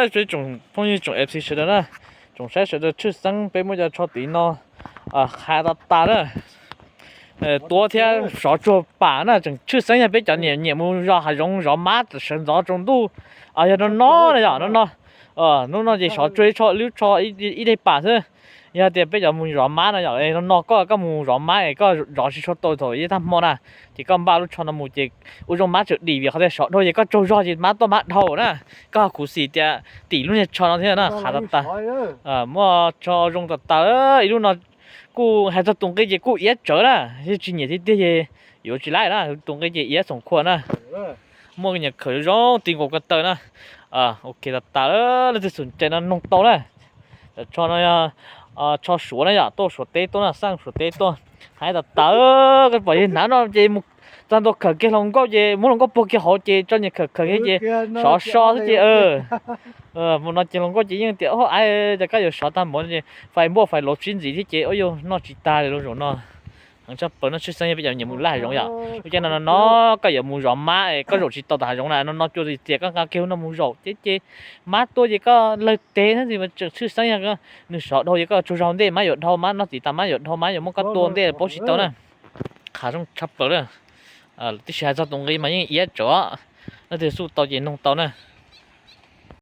Peb tsoom phooj ywg tsoom F C sawv daws na, tsoom saib sawv daws, tshwj xeeb peb muab cov tsho tid no hais tas tas na. Tuav thiab sov tsuag pam na, tseem tshwj xeeb yog peb cov nyiam mus zov hav zoov zov mab sawv ntxov tsaus ntuj. Yog no no na yom, no no, hnub no ces sov tsuag ib tsho, lub tsho ib daim pam xwb. Yog tias peb cov mus zov mab no yom, no no koj, koj mus zov mab es koj zov tsis tshua tau thaum ib tag hmo na, ces koj npaj lub tsho no mus ces ua zoo mab tseem dim, vim qhov tias sov dhau ces koj tsaug zog ces mab tuaj mab dhau na. Koj khuv xim tias tim lub niag tsho no thiab na, qhav tas tas. Muaj tsho zoo tas tas, ib lub no kuj hais txog tus nqi ces kuj iab tsawv na, yeej tsis nyiam tiag tiag ces yuav tsis laib na, tus nqi ces iab xoom khua na. Muaj nyias khaws zoo ti nkaus ko taw na. Ok, tas tas, leej twg xum ntse no noog tau na. Cov tsho no yog tsho Suav na yom, tuaj Suav teb tuaj na, xaj Suav teb tuaj. Hais tas tas, koj pom yawg hnav no ces mus txog ntua khawm kiag hluas nkauj ces muab hluas nkauj puag kiag hauv ces tso nyias khawm khawm kiag ces sov so xwb ces mus no ces hluas nkauj ces yeej tias, Au, cas koj yuav sov tag npaum no? Fais npauj fais lov sib ntxiv thiab ces ua yuav noj tsis tag li lub zaum no. Heev tshaj plaws no, tshwj xeeb yog peb cov nyiam mus laij hav zoov yom. Lub caij no no no koj yuav mus zov mab es koj zaum tsis tau tom hav zoov na, no no cua txias koj nqa kiag hauv no mus zaum ces, ces mab tuaj ces koj lawg teb thiab, tseem tshwj xeeb yog nws sov dhau ces koj tsaug zog ntej, mab yuav dhau, mab noj txiv tas mab yuav dhau, mab yuav muab koj tua ntej paub tsis tau na. Qhav zoo tshaj plaws na. Tiam sis hais txog tus nqi mas yeej iab tsawv, leej twg xum tau ces noog tau na.